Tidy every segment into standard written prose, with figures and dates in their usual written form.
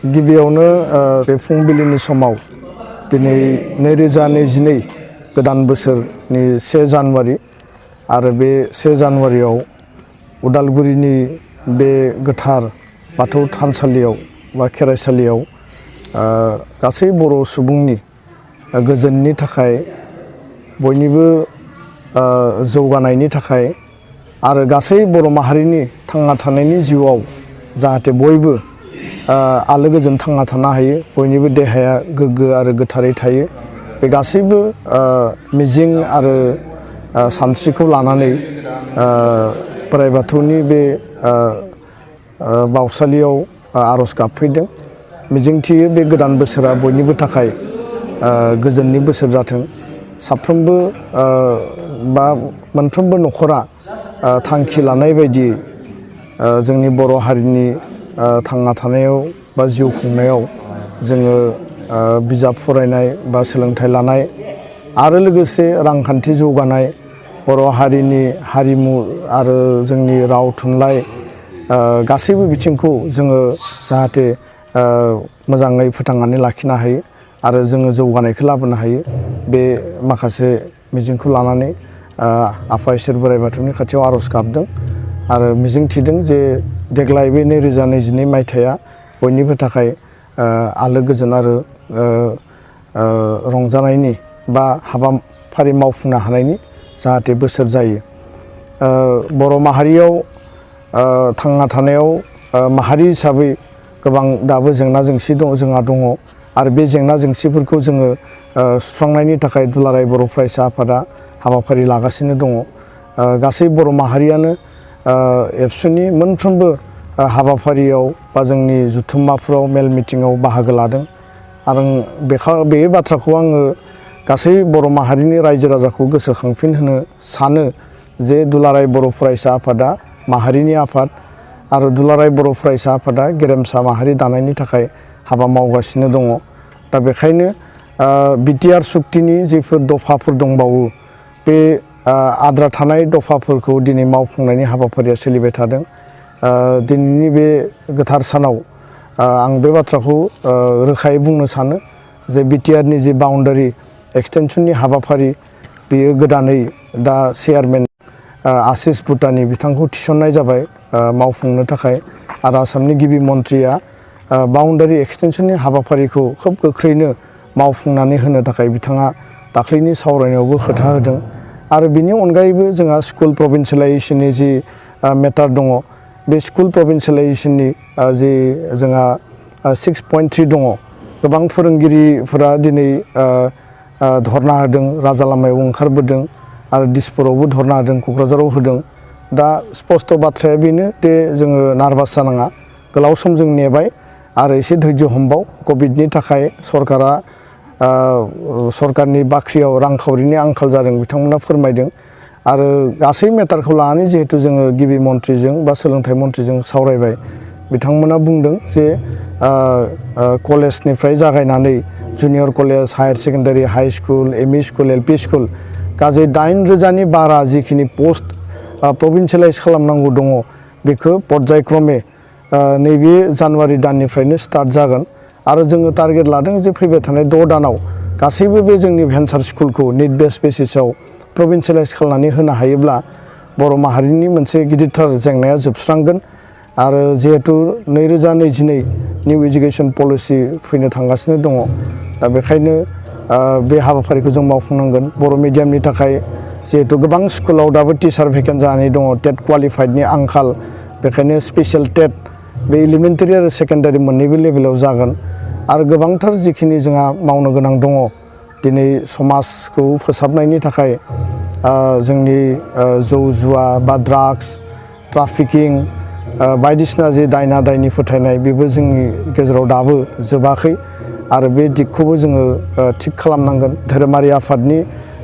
गिबियावनो बे फुंबिलिनि समाव दिनै 2022 गोदान बोसोरनि 1 जानुवारि आरो बे 1 जानुवारियाव उदालगुरिनि बे गोथार बाथौ थानसालियाव बा खेरायसालियाव गासै बर' सुबुंनि गोजोननि थाखाय बयनिबो जौगानायनि थाखाय आरो गासै बर' माहारिनि थांना थानायनि जिउआव जाहाथे बयबो आलो गोजोन थांना थानो हायो, बयनिबो देहाया गोग्गो आरो गोथारै थायो, बे गासैबो मिजिं आरो सानस्रिखौ लानानै बोराइ बाथौनि बे बावसालियाव आर'ज गाबफैदों। मिजिंथियो बे गोदान बोसोरा बयनिबो थाखाय गोजोननि बोसोर जाथों। साफ्रोमबो बा मोनफ्रोमबो न'खरा थांखि लानाय बायदि जोंनि बर' हारिनि थांना थानायाव बा जिउ खुंनायाव जोङो बिजाब फरायनाय बा सोलोंथाइ लानाय आरो लोगोसे रांखान्थि जौगानाय, बर' हारिनि हारिमु आरो जोंनि राव थुनलाइ गासैबो बिथिंखौ जोङो जाहाथे मोजाङै फोथांनानै लाखिनो हायो आरो जोङो जौगानायखौ लाबोनो हायो, बे माखासे मिजिंखौ लानानै आफा इसोर बोराइ बाथौनि खाथियाव आर'ज गाबदों आरो मिजिं थिदों जे देग्लाय बे 2022 मायथाइया बयनिबो थाखाय आलो गोजोन आरो रंजानायनि बा हाबाफारि मावफुंनो हानायनि जाहाथे बोसोर जायो। बर' माहारियाव थांना थानायाव माहारि हिसाबै गोबां दाबो जेंना जेंसि जोंहा दङ आरो बे जेंना जेंसिफोरखौ जोङो सुस्रांनायनि थाखाय दुलाराय बर' फरायसा आफादा हाबाफारि लागासिनो दङ। गासै बर' माहारियानो एबसुनि मोनफ्रोमबो हाबाफारियाव बा जोंनि जुथुम्माफोराव मेल मिटिङाव बाहागो लादों आरो बे बाथ्राखौ आङो गासै बर' माहारिनि रायजो राजाखौ गोसोखांफिनहोनो सानो जे दुलाराय बर' फरायसा आफादा माहारिनि आफाद आरो दुलाराय बर' फरायसा आफादा गेरेमसा माहारि दानायनि थाखाय हाबा मावगासिनो दङ। दा बेखायनो बिटिआर सुक्तिनि जिफोर दफाफोर दंबावो बे आद्रा थानाय दफाफोरखौ दिनै मावफुंनायनि हाबाफारिया सोलिबाय थादों। दिनैनि बे गोथार सानाव आं बे बाथ्राखौ रोखायै बुंनो सानो जे बिटिआरनि जि बाउन्डारि एक्सटेनसननि हाबाफारि बेयो गोदानै दा चेयारमेन आशिष भुटानी बिथांखौ थिसननाय जाबाय मावफुंनो थाखाय आरो आसामनि गिबि मन्थ्रिया बाउन्डारि एक्सटेनसननि हाबाफारिखौ खोब गोख्रैनो मावफुंनानै होनो थाखाय बिथाङा दाख्लैनि सावरायनायावबो खोथा होदों आरो बिनि अनगायैबो जोंहा स्कुल प्रभिन्सियेलाइजेसननि जि मेटार दङ, बे स्कुल प्रभिन्सियेलाइजेसननि जि जोंहा 6.3 दङ, गोबां फोरोंगिरिफोरा दिनै धरना होदों, राजा लामायाव ओंखारबोदों आरो दिसपुरावबो धरना होदों, क'क्राझाराव होदों। दा स्पस्ट बाथ्राया बेनो दे जोङो नार्भास जानाङा, गोलाव सम जों नेबाय आरो एसे धैर्य हमबाव। कभिडनि थाखाय सरकारनि बाख्रियाव रांखावरिनि आंखाल जादों बिथांमोना फोरमायदों आरो गासै मेटारखौ लानानै जिहेतु जोङो गिबि मन्थ्रिजों बा सोलोंथाइ मन्थ्रिजों सावरायबाय, बिथांमोना बुंदों जे कलेजनिफ्राय जागायनानै junior college, higher secondary, high school, ME school, LP school गासै 8,000नि बारा जिखिनि पस्ट प्रभिन्सियेलाइज खालामनांगौ दङ बेखौ पर्यायक्रमे नैबे जानुवारि दाननिफ्रायनो स्टार्ट जागोन आरो जोङो टारगेट लादों जे फैबाय थानाय 6 दानाव गासैबो बे जोंनि भेन्सार स्कुलखौ निड बेस बेसिसाव प्रभिन्सियेलाइज खालामनानै होनो हायोब्ला बर' माहारिनि मोनसे गिदिरथार जेंनाया जोबस्रांगोन आरो जिहेतु 2022 निउ एजुकेसन पलिसि फैनो थांगासिनो दङ, दा बेखायनो बे हाबाफारिखौ जों मावफुंनांगोन। बर' मिडियामनि थाखाय जिहेतु गोबां स्कुलाव दाबो टिचार भेकेन्ट जानानै दङ, टेट क्वालिफाइडनि आंखाल, बेखायनो स्पेसियेल टेट बे एलिमेन्टारि आरो सेकेन्डारि मोननैबो लेभेलाव जागोन आरो गोबांथार जिखिनि जोंहा मावनो गोनां दङ दिनै समाजखौ फोसाबनायनि थाखाय जोंनि जौ जुवा बा ड्राग्स ट्राफिकिं बायदिसिना जे दायना दायनि फोथायनाय बेबो जोंनि गेजेराव दाबो जोबाखै आरो बे दिगखौबो जोङो थिग खालामनांगोन। धोरोमारि आफादनि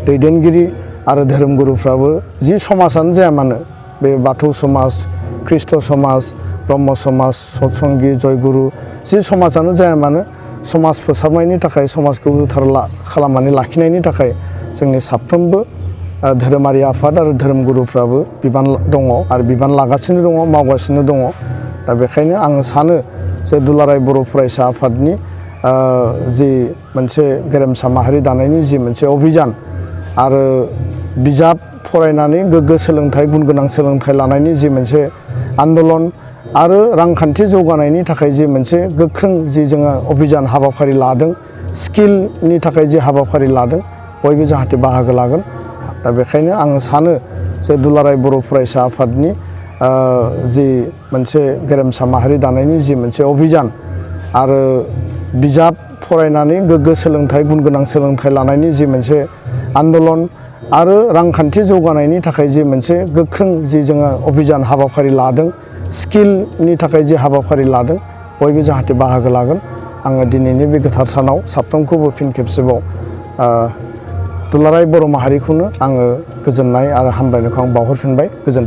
दैदेनगिरि आरो धोरोमगुरुफ्राबो जि समाजानो जाया मानो, बे बाथौ समाज, ख्रिस्ट समाज, ब्रह्म समाज, सतसंगि, जयगुरु जि समाजानो जाया मानो, समाज फोसाबनायनि थाखाय, समाजखौ गोथार खालामनानै लाखिनायनि थाखाय जोंनि साफ्रोमबो धोरोमारि आफाद आरो धोरोमगुरुफ्राबो बिबान दङ आरो बिबान लागासिनो दङ, मावगासिनो दङ। दा बेखायनो आङो सानो जे दुलाराय बर' फरायसा आफादनि जि मोनसे गेरेमसा माहारि दानायनि जि मोनसे अभियान आरो बिजाब फरायनानै गोग्गो सोलोंथाइ गुन गोनां सोलोंथाइ लानायनि जि मोनसे आन्दलन आरो रांखान्थि जौगानायनि थाखाय जि मोनसे गोख्रों जि जोङो अभियान हाबाफारि लादों स्किलनि थाखाय जि हाबाफारि लादों बयबो जाहाथे बाहागो लागोन दा बेखायनो आङो सानो जे दुलाराय बर' फरायसा आफादनि जि मोनसे गेरेमसा माहारि दानायनि जि मोनसे अभियान आरो बिजाब फरायनानै गोग्गो सोलोंथाइ गुन गोनां सोलोंथाइ लानायनि जि मोनसे आन्दलन आरो रांखान्थि जौगानायनि थाखाय जि मोनसे गोख्रों जि जोङो अभियान हाबाफारि लादों स्किलनि थाखाय जि हाबाफारि लादों बयबो जाहाथे बाहागो लागोन आङो दिनैनि बे गोथार सानाव साफ्रोमखौबो फिन खेबसेबाव दुलाराय बर' माहारिखौनो आङो गोजोननाय आरो हामलायनायखौ आं बावहरफिनबाय। गोजोन्थों।